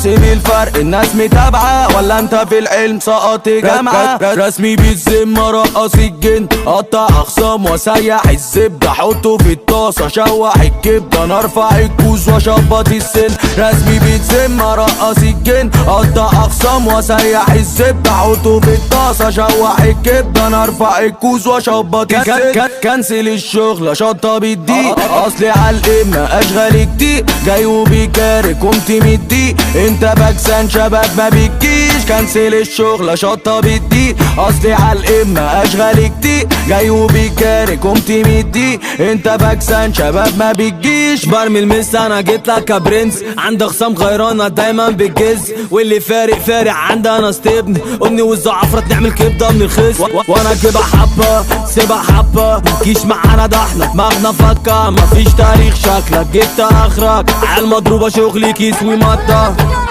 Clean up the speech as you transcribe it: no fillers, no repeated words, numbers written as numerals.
احسب الفرق، الناس متابعة ولا انت في العلم سقط جامعة. رسمي بالذمة رقص الجن، قطع اخصام وسيح الزبدة، حطه في الطاسة شوح الكبدة، نرفع الكوز واشبط السن. رسمي بالذمة رقص الجن، قطع اخصام وسيح الزبدة، حطه في الطاسة شوح الكبدة، نرفع الكوز واشبط السن. كنسل الشغل شطب الدقيق، اصلي على القمة اشغال كتير، جاي وبيكارك قمت مديق، انت بكسان شباب ما بتجيش. كنسل الشغل شطب الدقيق، اصلي على القمة اشغال كتير، جاي وبيكارك قمت مديق، انت بكسان شباب ما بتجيش. برمي المس انا جيت لك يا برنس، عند خصام غيرانه دايما بتجز، واللي فارق فارق عندنا استبن امني والزعفرة نعمل كبده من الخس، وانا كده حبه سيبها حبه، متجيش معانا ده احنا دماغنا فكه، مفيش تاريخ شكلك جبت اخرك، عالمضروبه شغلي كيس ومطه.